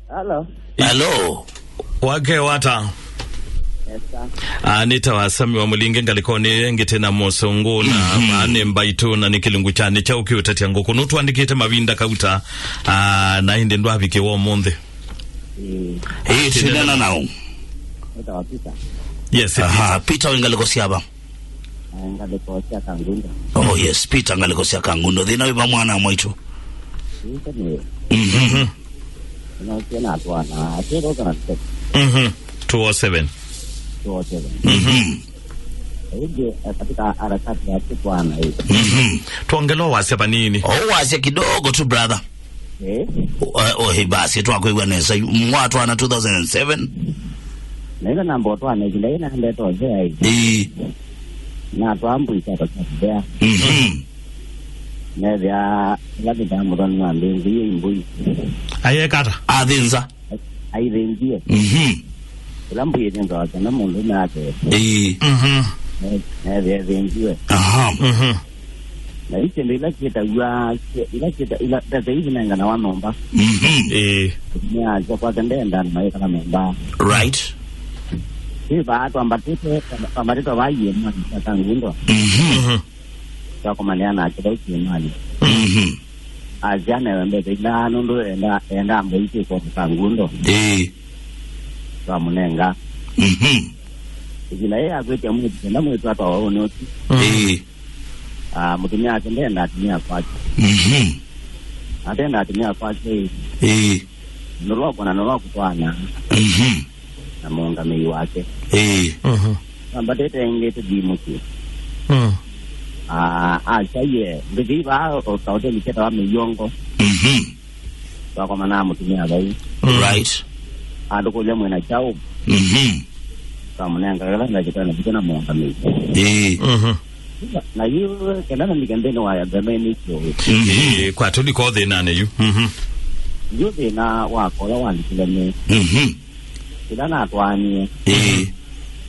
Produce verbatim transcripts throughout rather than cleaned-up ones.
Hello. Hello. Wake wata? Yes, sir. Ah, nĩ ta wasami wa mũlinge ngalĩkonĩ ngĩte na mũsũngũ na Mhm. vaa nĩ mbaitũ na nĩ kĩlungu kya nĩ kyaũ kĩũtatya ngũkũ. Nũtwandĩkĩte mavinda kauta, ah, na ĩndĩ ndwavikĩwa ũmũnthĩ. Eh. Eh, tinena nao. Nĩ ta wa Peter. Yes, it Aha, is. Peter wĩ ngalĩko syava? Ngalĩko sya Kangundo. Oh yes, Peter ngalĩko sya Kangundo. Thĩna wĩva mwana mwaitũ? Nĩnĩ. Mhm. Nĩnookie na twana two thousand and seven. Mhm. Two oh seven. Two oh seven. Mhm. Ĩngĩ, eh, katika harakati ya kutwana hivi. Mhm. Tuongelee wasya vanini. Oh, wasya kidogo tu, brother. Eh? Oh, oh, hey, basi, twakwĩw'a nesa. Mwatwana two thousand and seven? Na ĩla namba ũtwana ĩvinda ĩna ndeta ũzea ĩĩ. Ĩĩ. Na twambũi sya kũsakũzea. Mhm. Nethĩa ĩla nĩtaa mũthoni wa mbĩngĩ yĩ imbũi. Ayekata. Athĩnza. Aithĩnzie. Mhm. Ĩla mbũi ĩthĩnzawa kana mũndũme ate. Ĩĩ. Mhm. Ne- nethĩa ĩthĩnziwe. Aha. Mhm. Na icio ndio ila ciĩtaw'a, ila ciĩta, ila ndata ici nenganawa nyũmba. Mhm. Ĩĩ. Nĩasya kwake ndenda na maĩkala nyũmba. Right. Ĩ vaa twambatĩte, twambatĩte vaa iemani sya Kangundo. Mhm. Mhm. Twakomanĩa nake vau kĩemani. Mhm. Asya newe mbesa ila nũndũ enda, enda mbũi syĩkwa Kangundo. Ĩĩ. Twamũnenga. Mhm. Ĩvinda yĩ yakwĩtya mwĩtu, kenda mwĩtu atwawa ũnĩ ũsu. Mhm. Ĩĩ. Ah, mũtumĩa wake ndenda atumĩa kwake. Mhm. Atenda atumĩa kwake. Ĩĩ. Nũlwakwa na nũlwakũtwana. Mhm. Na mũũngamĩi wake. Ĩĩ. Mhm. Twambatĩte ĩngĩ tũthi mũsyĩ. Mm. Ah, asyaie, ndĩthi vaa o kahoteli ketawa Mĩiongo. Mhm. Twakomana na mũtumĩa vau. Mm. Right. Atũkũlya mwĩna kyaũ. Mhm. Twamũnenga kĩla ndakĩtana kĩtũ na mũũngamĩi. Ĩĩ. Mhm. Na yu kenda nandike nthĩnĩ wa themeni kĩũĩ. Mhm. Ĩĩ, kwa tũliko thĩnanĩ yu. Mhm. Yu thĩna wakwa ũla walikile nĩ Mhm. ĩla natwaanie. Ĩĩ.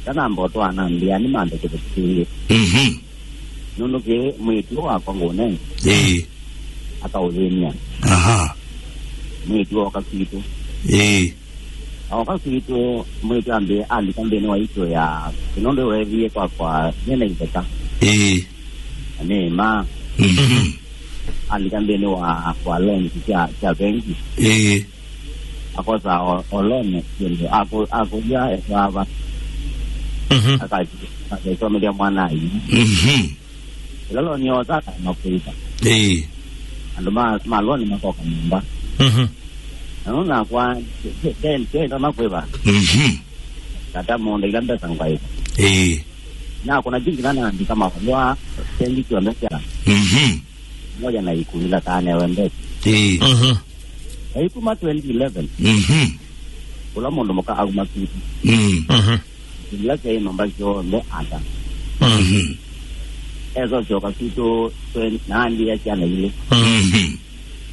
Ĩla namba ũtwana mbĩa nĩ mambe kĩveti kĩngĩ. Mhm. Nũndũ kĩ mwĩĩtu wakwa ngũne Ĩĩ. Akaũthĩnia. Aha. Mwĩĩtu oka kwitũ. Ĩĩ. Oka kwitũ, mwĩĩtu ambĩ alika nthĩnĩ wa isu ya kĩnũndũ weethie kwakwa nyene itheka. Ĩĩ. Na nĩ ma. Mhm. Alika nthĩnĩ wa, wa loan sya, sya bengi. Ĩĩ. Akosa o, o loan syĩndũ. Akũ-, akũlya etwava. Mhm. Akasomethya mwana ayu. Mhm. Ĩla loan yosa kana kũĩva. Ĩĩ. Andũ ma, ma loan makoka nyũmba. Mhm. Na nũndũ nakwa, kenda makwĩva. Mhm. Kata mũndũ ila mbesa ngwaĩva. Ĩĩ. Na kuna jingi na naandĩka mavalũa, sengi kyonthe kya. Mhm. Moja na ikundi la kanewe mbesa. Ĩĩ. Mhm. Na ikuma twenty eleven. Mhm. Kula mũndũ mũka auma kitu. Mm. Mhm. Ila kyaĩ nyũmba syonthe ata. Mhm. Esosyoka kwitũ twenty, naandĩa syana ilĩ. Mhm.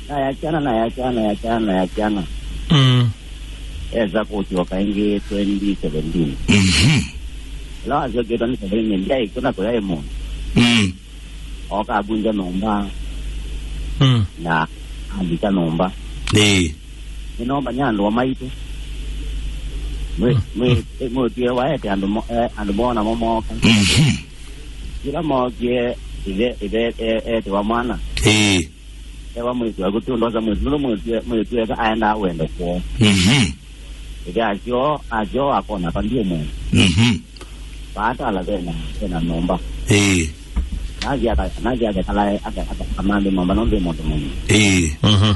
Naya syana, naya syana, naya syana, naya syana. Mm. Esa kũsyoka ĩngĩ twenty seventeen. Mhm. Ĩla wasyoketwe nĩ seventeen, ndyaĩ kwĩna kũyaĩ mũndũ. Mm. Oka avunja nyũmba. Mm. Na alika nyũmba. Ĩĩ. Nĩnomba nĩ andũ maitũ. Mwĩ-, Mm. mwĩ-, mwĩtwie waete andũ mo-, eh, andũ moo namo mooka. Mhm. Kĩla mookie, ithe, ithe, e-, eetiwa mwana. Ĩĩ. Ewa mwĩĩtu waku, ti ũndosa mwĩĩtu, nũndũ mwĩĩtu, mwĩĩtu eka aendaa wendo kwoo. Mhm. Ithe asyo, asyo akona pa ndiũ mwene. Mhm. Paatala vena, vena nyũmba. Ĩĩ. Nathi aka-, nathi akekala, aka-, aka-, akamanthe nyũmba nũndũ ĩ mũndũ mũnini. Ĩĩ. Mhm.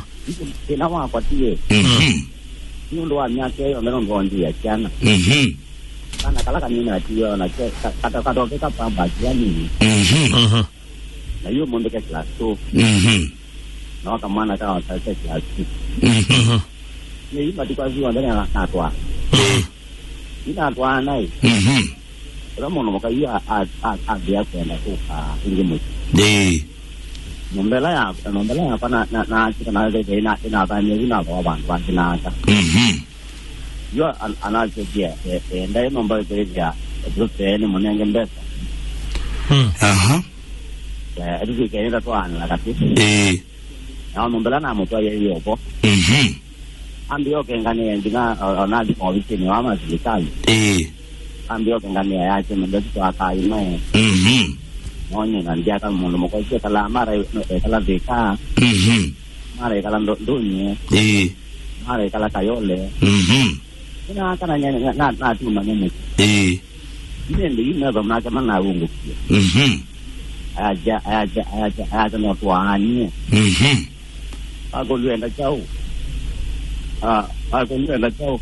Thĩna wakwa tiĩ. Mhm. Nĩ ũndũ wa myaka ĩyo, mbere ngonjia syana. Mhm. Kana kala kanini atiwe ona ke-, ka-, kata-, katokeka pamba ya nini. Mhm. Mhm. Na yu mũndũ ke class two. Mhm. Na waka mwana ka waka ke class six. Mhm. Mhm. Nĩ yu matukũ asu onthe na, natwaa. Mhm. Yu natwaa naĩ. Mhm. Ũla mũndũ mũka yu a-, a-, a-, ambĩa kwenda kũka ĩngĩ mũsyĩ. Ĩĩ. Nyũmba ĩla ya, nyũmba ĩla yakwa na, na, na, na, na, ĩna, ĩnathanie yu nathoa vandũ vangĩ nata. Mhm. Yo an-, anasyokie, e-, e, ndaĩ nyũmba ĩkwĩthĩa, tũsee nĩ mũnenge mbesa. Mm. Aha. Eh, tũtwĩke nĩ tatwaanĩla katĩ. Ĩĩ. Na nyũmba ĩla namũtwaie yĩ opo. Mhm. Ambĩa ũkenganĩa nginya o- ona athi maovisinĩ wa masilikalĩ. Ĩĩ. Ambĩa ũkenganĩa yake mendeti twakaĩmae. Mhm. Nonye na ndiaka mũndũ mũkosi ekala mara ekala Thĩka. Mhm. Mara ekala Ndo- Ndũnyie. Ĩĩ. Mara ekala Kayole. Mhm. Ĩna kana nya- na- na- natuma nene. Ĩĩ. Nende yu metho make manawungũkie. Mhm. Aja aja aja aja no twaanie. Mhm. Akũlwenda kyaũ? Ah, akũlwenda kyaũ?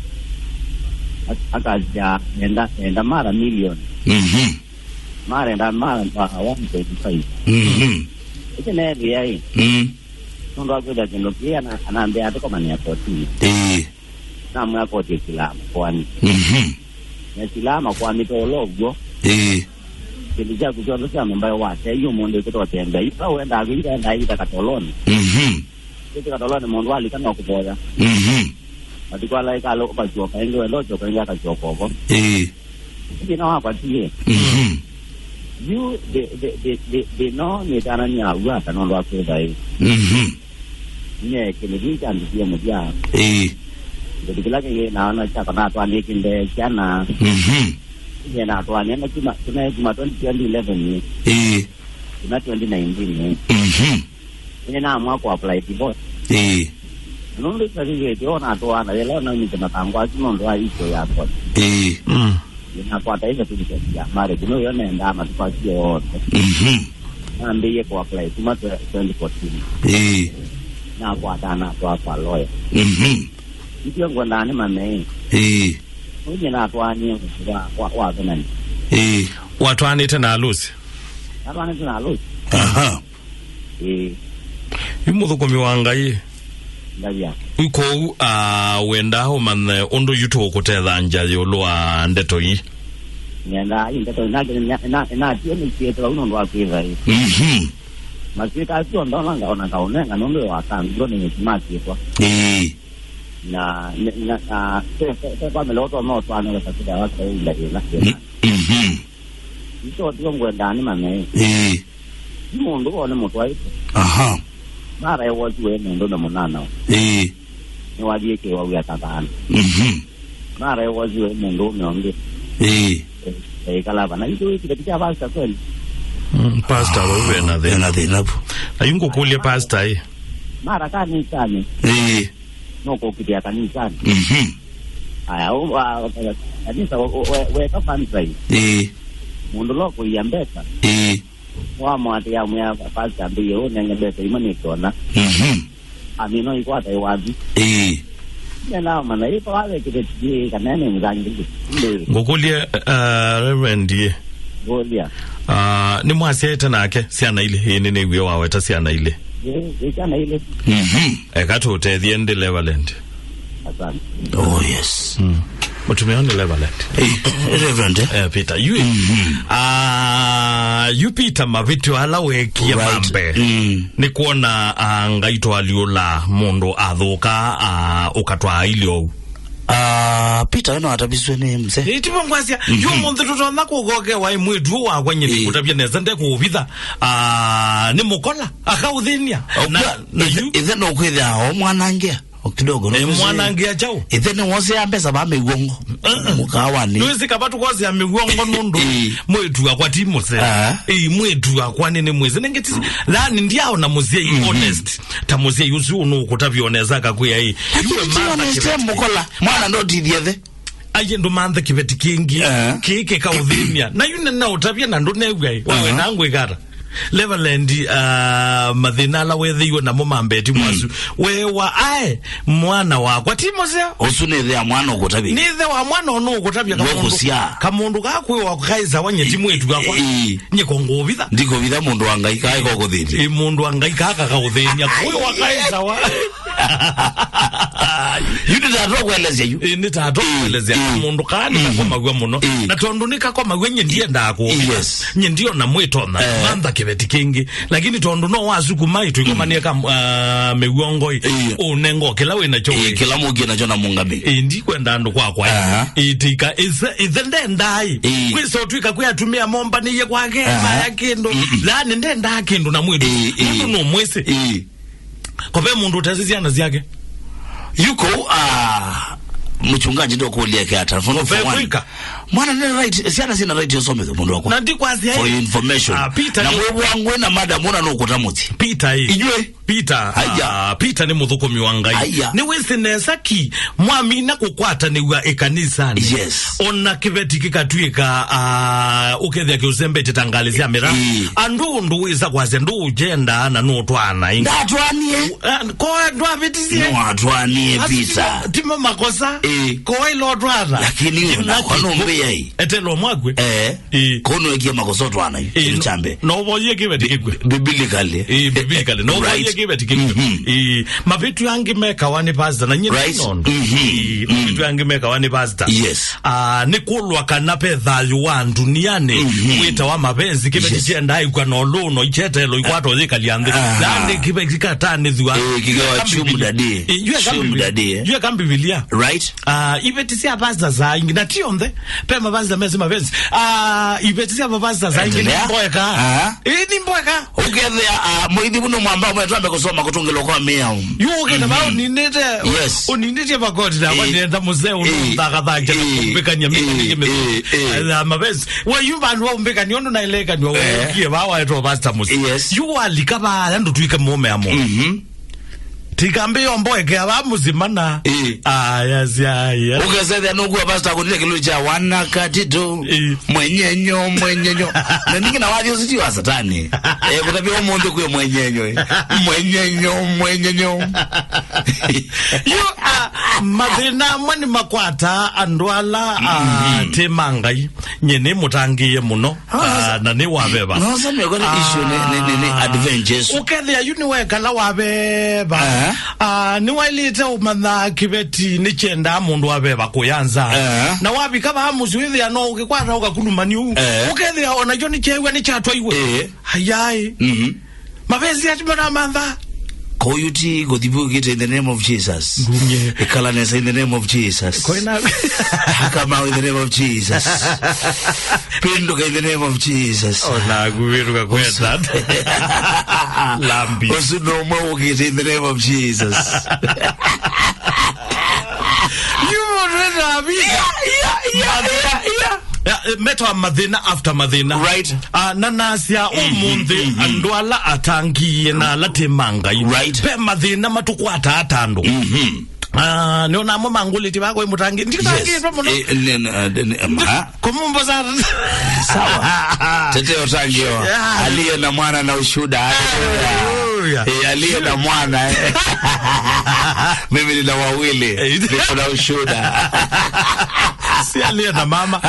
Ak- akasya enda enda mara milioni. Mhm. Mara enda mara mara one point five. Mhm. Ĩkĩ neethĩa ĩ. Mm. Nũndũ akwĩtha kĩndũ kĩĩ ana- anambĩa atũkomanĩa kotini. Ĩĩ. Namwĩa koti ĩsilaa makoani. Mhm. Na ĩsilaa makoani tola ũguo. Ĩĩ. Kĩndũ kyaku kyonthe kya nyũmba watei ũmũnthĩ ũkĩta ũtembea. Yu wendaa kwĩnga endaa ĩvika katolonĩ. Mhm. Ĩvika katolonĩ mũndũ alika no kũvoya. Mhm. Matukũ ala ĩkala ũkasyoka ĩngĩ wenda ũsyoka ĩngĩ akasyoka ũvo. Ĩĩ. Thĩna wakwa tiĩ. Mhm. Yu thĩ- thĩ- thĩ- thĩ- thĩna nĩ tanania au ata nũndũ wa kwĩtha ĩ. Mhm. Nye kĩndũ kĩu kyandikie mũthya. Ĩĩ. Kĩndũ kĩla kĩngĩ naona kyakwa natwanĩkĩnde syana. Mhm. Nye natwanĩa na kuma kuma kuma twenty eleven. Ĩĩ. Kuma twenty nineteen. Mhm. Nye naamua ku apply divorce. Ĩĩ. Nũndũ certificate yo natwaa na yĩla naumĩte matango asu nũndũ wa issue ya court. Ĩĩ. Mm. Nĩnakwata ĩ certificate ya marriage, nũyo nendaa matukũ asu onthe. Mhm. Nambĩĩe ku apply kuma twe- twenty fourteen. Ĩĩ. Nakwata natwaa kwa lawyer. Mhm. Ndio ngwendaa nĩmanye. Ĩĩ. Ũnyie natwaanie wa wa wa venani. Ĩĩ. Watwaanĩte na Lucy? Natwaanĩte na Lucy. Aha. Ĩĩ. Yu mũthũkũmi wa Ngai. Ngai ya. Yu kwoou, ah, wendaa ũmanye ũndũ yu tũkũtethangya ĩũlũ wa ndeto ii? Nyendaa ii ndeto ina- ina- ina- inatie nĩsiĩtwe vau nũndũ wa kwĩtha ĩ. Mhm. Maswĩka asu onthe ona nga- ona ngaũnenga nũndũ wa kangilo nĩ masiĩtwa. Ĩĩ. Na na- na- na- se- se- se kwa mĩloto no twanele kasida wa kawaida ĩla. Mm, mhm. Iso tio ngwendaa nĩmanye. Ĩĩ. Ti mũndũ wone mũtwaĩte. Aha. Mara ewosiwe mũndũ na mũnana. Ĩĩ. Nĩwathiĩkĩwa wĩa ta thana. Mhm. Mara ewosiwe mũndũ ũme ũngĩ. Ĩĩ. Ĩkala vana itũ kĩveti kya pastor kweli. Mm, pastor vau vena thĩna. Vena thĩna vu. Na yu ngũkũlye pastor ĩ. Mara kanisani. Ĩĩ. No kũkitĩa kanisani. Mhm. Aya, u- wa- kanisa we- we- weka fundraise. Ĩĩ. Mũndũ lo kũia mbesa. Ĩĩ. Wamwatĩa mwĩa pastor mbĩie ũnenge mbesa imwe nĩkĩona. Mhm. Amino ikwata iwathi. Ĩĩ. Nena mana ipo wale kile tiki kana ni mzangi. Ngũkũlye, uh, Reverend ye. Golia. Uh, nĩ mwasyaĩte nake syana ilĩ? Ĩĩ, nĩ nĩw'e waweta syana ilĩ. Ĩĩ, ĩĩ, syana ilĩ. Mhm. Eka tũtethie ndi Reverend. Asante. Oh, yes. Mm. Mũtumĩa nĩ Reverend. Eh, Reverend, eh? Eh, Peter. Yu, mhm. Ah, yu Peter mavĩtyo ala wekie. Right. Mambe. Mm. Nĩ kuona, ah, Ngai twaliũla mũndũ athũka, ah, ũkatwaa ilĩ ou. Ah, Peter, ĩno ataviswe nĩ mse. Ĩĩ, tivo ngwasya, mhm, yu mũnthĩ tũtonya kũgokewa ĩ mwĩtu wakwa nyie. Ĩĩ. Kũtavya nesa ndekũũvitha, ah, nĩ mũkola, akaũthĩnia. Na, na yu ithe no kwĩthĩa o mwanangĩa. O kidogo, no. Eh, mwanangĩa kyaũ? Ithe nĩ wosea mbesa va mĩw'ongo. Uh-uh. Mũkawanĩ. Nĩwĩsĩ kava tũkosea mĩw'ongo nũndũ. Ĩĩ. Mwĩtu akwa ti mũsea. Ah. Ĩĩ, mwĩtu akwa nĩ, nĩ mwĩsĩ. Nengeti, yani ndiaona mũsyai, mhm, honest. Ta mũsyai ũsu ũnũkũtavya onesa akakwĩa ĩ. Lakini iwe ti mantha honest kĩveti. Mũkola. Mwana ndotithia the. Aye ndũmanthe kĩveti kĩngĩ. Eh. Kĩĩ kĩkaũthĩnia. Na yu nĩnaũtavya na ndũnew'a ĩ. Wawe, aha, na ngwĩkata. Reverend, ah, mathĩna ala wethĩiwe namo mambeti mwasu. Mm. Wewa ae, mwana wakwa, ti mũseo. Ũsu nĩ ĩthe ya mwana ũkũtavya. Nĩ ĩthe wa mwana ũnũ ũkũtavya. Nũkũsyaa. Kamũndũ kaa kwĩwa kaĩ sawa nye ti mwĩtu wakwa. Ĩĩ. Nye ko ngũvitha. Ndikũvitha mũndũ wa Ngai kaĩ kokũthĩnia. Ĩ, mũndũ wa Ngai kaa kakaũthĩnia. Kwĩwa kaĩ sawa. Yu nĩ tatwa kũelesya yu. Ĩ, nĩ tatwa kũelesya. Ĩ. Mũndũ kaa nĩ kakomaw'a mũno. Ĩ. Na tondũ nĩ kakomaw'a, nye ndiendaa kũvitha. Yes. Nye ndiona mwĩtonya. Eh. Mantha kĩveti kĩngĩ. Lakini tondũ no wasukuma ĩ, tũikomanie ka, ah, mĩw'ongo ĩ. Ĩ. Ũnengo kĩla wĩ nakyo. Ĩ, ĩ, kĩla mũkie nakyo na mũngami. Ĩ, ndikwenda andũ kwakwa ĩ. Aha. Ĩ, tika, ĩse- ĩthe ndendaa ĩ. Ĩ. Kwĩsa ũtwĩka kwĩ atumĩa mombanĩie kwake, aha, maya kĩndũ. Mm-mm. Yaani ndendaa kĩndũ na mwĩtu. Ĩ, ĩ. Mũndũ no mwĩsĩ. Ĩ. Ko ve mũndũ ũtesĩ syana syake. Yuko, ah, mchungaji ndo kulia ke ata. For, for one. Vevwika. Mwana nĩ right, syana sina right yosomethwa mũndũ wakwa. Na ndikwasya For your information. Ah, Peter Na nĩ mwĩvwa ngwe na madam ona no kũtamũthi. Peter ĩ. Inywe. Peter, Aya. ah, Peter nĩ mũthũkũmi wa Ngai. Aya. Nĩ wĩsĩ nesa ki, mwamina kũkwatanĩw'a ĩkanisanĩ. Yes. Ona kĩveti kĩkatw'ĩka, ah, ũkethĩa kĩũsembete ta ngalĩ sya mĩra. Ĩ. Andũ ũndũ wĩsa kwasya ndũũjenda na nũtwana ĩ. Ndatwanie. Ah, ko ndwavĩtisye. No atwanie Asu Peter. Timo, timo makosa. Ĩ. Ko ilo twana. Lakini Kĩna nakwa kĩ- nũmbĩai. Etelo mwakwe. Eh. Ĩ. Kono ekie makosa twana. Ĩ, Kĩndũ no- cha mbee. No voyie kĩveti kĩkwe. Biblically. Ĩ, biblically. No Right. voyie kĩveti kĩkwe. Mhm. Ĩ, mavĩtu angĩ mekawa nĩ pastor na nyina Right. nondo. Mhm. Ĩ, mavĩtu angĩ mekawa nĩ pastor. Yes. Ah, nĩ kũlwa kana ve thayũ wa ndunianĩ Mhm. wĩtawa mapenzi kĩveti Yes. kyendaa ikwa no lũno ichetelo ikwata ũyĩkalia nthĩ. Aha. Nandĩ kĩveti katanĩthua. Ĩ, kĩkewa Kambi- chum daddy. Ĩ, yue Chum kambi- daddy, eh. yue kambivilia. Right. Ah, iveti sya pasta saa ingĩ, na ti onthe. Pe mapasta mesi mapenzi. Ah, iveti sya mapasta saa ingĩ Endelea. ni mboeka. Aha. Ĩ, ni mboeka. Ũkethĩa, ah, mũithi mũno mwamba ũmwe twambe kũsoma kũtũngĩlwa kwa mĩao. Yu ũkĩte vau ninĩte, Yes. ũninĩtie makoti na Ĩ. kwanienda mũzee Ĩ. ũnũthakathanja na Ĩ. kũmbĩkania mĩkĩnĩkĩ Ĩ. mĩthũku. Ĩ. Ĩ. Ya mapenzi. We yu vandu wa ũmbĩkania ũndũ naelekania Eh. ũkie vaa waetwa pasta mũsi. Yes. Yu walika vaya ndũtwĩke mũme amo. Mhm. Tikambĩ yomboekea va mũsimana. Ĩ. Aya, sya, aya. Ũkesethĩa nũkua pastor kũnile kĩlũ kya wana katito. Ĩ. Mwenyenyo, mwenyenyo. Na ningĩ na wathi ũsu ti wa satani. Eh, kũtavya ũmũnthĩ kwĩ mwenyenyo, eh. Mwenyenyo, mwenyenyo. Yu, ah, mathĩna amwe nĩ makwataa andũ ala, ah, Mhm. ti ma Ngai. Nye nĩ mũtangĩĩe mũno. Ah, na nĩ waveva. No, Samuel, kwani issue nĩ, nĩ, nĩ, nĩ Ah, adventure. Ũkethĩa yu nĩwekala waveva. Aha. Ah, nĩwailĩte ũmanya kĩveti nĩkyendaa mũndũ waveva kũyanza. Aha. Na wavika vaa mũsyĩ wĩthĩa no ũkĩkwata ũkakulumani ũu. Eh. Ũkethĩa ona kyo nĩkyew'a nĩkyatwaiwe. Eh. Ayai. Mhm. Mavesi ati maramantha. Koyuti, gothibugite in the name of Jesus. Ngumye. Ikala nesa in the name of Jesus. Koina. Hakama in the name of Jesus. Pinduka in the name of Jesus. Ona kuviruka kwenda. Lambi. Usu no mwe ukite in the name of Jesus. You would rather be. Yeah, yeah, yeah, yeah, yeah. Ya, eh, metwa mathĩna after mathĩna. Right. Ah, na nasya ũmũnthĩ, mhm, andũ ala atangie na ala ti ma Ngai. Right. Ve mathĩna matũkwataa ta andũ. Mhm. Ah, nĩona amwe mangũlĩtye vakwa mũtangi. Yes. Nditangĩtwe mũno. Eh, ne-, ne-, ne-, ne-, ma. Kumumbo sana. Sawa. Tete Otangio. Yeah. Aliye na mwana na ushuhuda. Hallelujah. Eh, aliye na mwana, eh. Mimi nina wawili. Eh. Niko na ushuhuda. Si aliye na mama.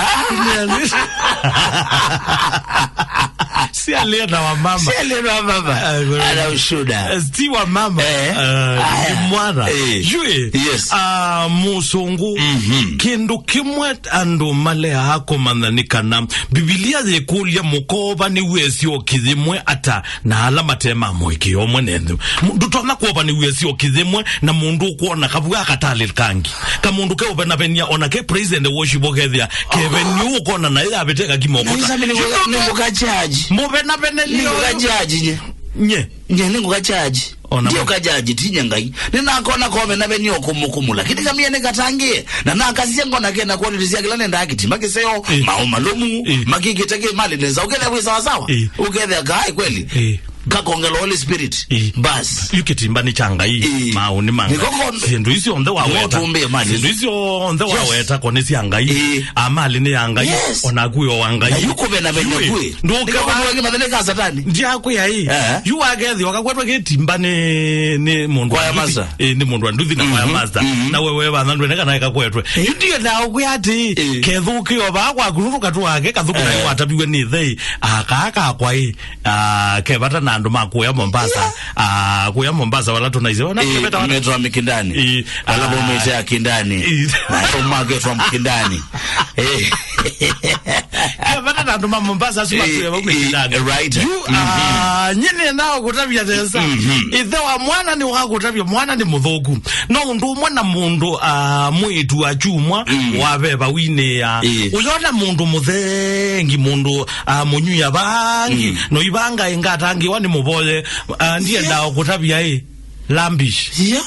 Si aliye na wamama. Si aliye na wamama. Ah, good. Ana ushuhuda. Eh, si wamama. Eh. Eh, aya. Ni mwana. Eh. Jue. Yes. Ah, mũsũngũ. Mhm. Kĩndũ kĩmwe andũ maleaa kũmanya nĩ kana Mbivilia yĩkũlya mũkoovanĩw'e ĩsyoki yĩmwe ata na ala mate ma mũĩkĩĩo ũmwe nenyu. Ndũtonya kũovanĩw'a ĩsyoki yĩmwe na mũndũ ũkwona kavua katalĩ kangi. Kamũndũ keũvenavenia ona ke praise and worship ũkethĩa keveni ũkona naĩ yavĩte kakima ũkũta. Nĩngũka charge. Mũvenavenelio. Nĩngũka charge nye. Nye. Nye nĩngũka charge. Ona ndiũka jaji, ti nye Ngai. Nĩnakona kome na venio kũmũkũmũ, lakini kamie nĩkatangie. Na nakasisya ngona kena quality sya kĩla nendaa kĩtima kĩseo, eh, maũ malũmu, eh, makĩkĩte kĩ mali nesa. Ũkethĩa wĩ sawasawa. Eh. Ũkethĩa kaĩ kweli. Eh. Kakongela Holy Spirit. Eh. Bas. Yu kĩtimba nĩ kya Ngai, eh, maũ nĩ ma Ngai. Nĩko kon- Syĩndũ icio onthe waweta. Nĩko tũmbĩe mali. Syĩndũ icio onthe, yes, waweta ko nĩ sya Ngai. Eh. A mali nĩ ya Ngai. Yes. Ona akuĩ o wa Ngai. Na yu kũve na venio kuĩ. Ndũke nĩko wa- kũndũ wengĩ mathĩnĩka satani. Ndiakwĩa ĩ. Eh. Yu wakethĩa ũkakwetwa kĩtimba nĩ, nĩ mũndũ wa nduthi. Choir master. Ĩ, nĩ mũndũ wa nduthi na choir master. Mhm. Na wewe vatha ndwene kana ĩkakwetwe. Eh. Yu ndiendaa ũkwĩa atĩ, eh, kethũkĩo vaa kwaku nũndũ katũ wake kathũku na, eh, yu wataviwe nĩ ĩthe ĩ. Aka kakwa ĩ. Ah, ke vata na andũ ma kũya Mombasa. Yeah. Ah, kũya Mombasa wala tũnaise. Ona, eh, keveta wala metwa Mikindani. Eh, ala, ah, maumĩte Akindani. Eh. Na ayo maketwa Mkindani. Eh. Kevata na andũ ma Mombasa asu, eh, matuya vau, eh, Mikindani. Right. Yu, mhm, ah, nyine nao kũtavya nesa. Mhm. Ithe wa mwana nĩ wa kũtavya mwana nĩ mũthũku. No ũndũ ũmwe na mũndũ, ah, mwĩĩtu wa chumwa, mm, wa veva winĩ ya. Eh. Ũyona mũndũ mũthengi, mũndũ, ah, mũnyuya vangi, mm, no ivanga ingatangĩwa nĩ mũvoye, ah, ndiendaa, yeah, kũtavya ĩ. Lambish. Yeah.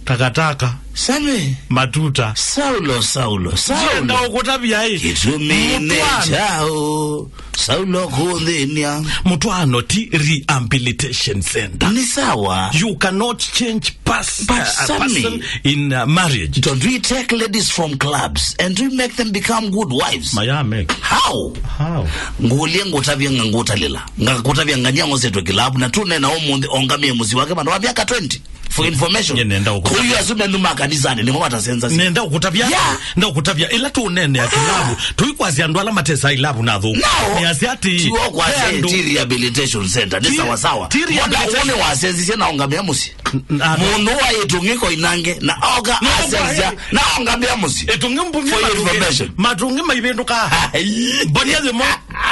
Takataka. Sami. Matuta. Saulo, Saulo, Saulo. Ndienda ũkũtavya ĩ. Kĩtumi nĩ kyaũ? Saulo kũnthĩnia. Mũtwaano ti rehabilitation center. Ni sawa. You cannot change pers-, but uh, a Sami, person in uh, marriage. Don't we take ladies from clubs and we make them become good wives? Maya make. How? How? Ngũlye ngũtavya nga ngũtalĩla. Nga ngũtavya ngania ngosetwe kilabu na tunena ũmũnthĩ ongamie mũsi wake mana wa miaka twenty. For information. Nye nenda ũkũtavya. Kũyu asu mendu ma kanisani nĩmo matasenza. Nenda ũkũtavya. Yeah. Nenda ũkũtavya. Ĩla tũnenea kilabu. Tũikwasya andũ ala matesa ilabu na thũku. No. Nĩ asya ati. Tiwo kwa ti rehabilitation center. Nĩ sawa sawa. Ti rehabilitation. Mũndũ ũnĩ wasenzisye na ongamia mũsi. Mũndũ wa ĩtũng'ĩko inange na oka asenzia na ongamia mũsi. Ĩtũngĩ mbumye. For information. Matũngĩ maivĩndũka. Ai. Mbonia thimo.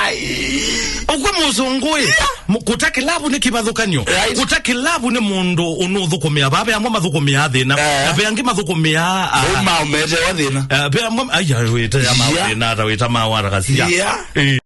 Ai. Ũkwĩ mũsũngũ ĩ. Yeah. Kũta kĩlavu nĩ kĩvathũkany'o. Right. Kũta kĩlavu nĩ mũndũ ũnũthũkũmĩa vaa ve amwe mathũkũmĩaa thĩna. Eh. Na ve angĩ mathũkũmĩaa, ah, ũma ũmetewa thĩna. Eh, ve amwe, ai, ai, wĩte ya maũ thĩna, ata wĩta maũ ata kasia. Yeah. Eh.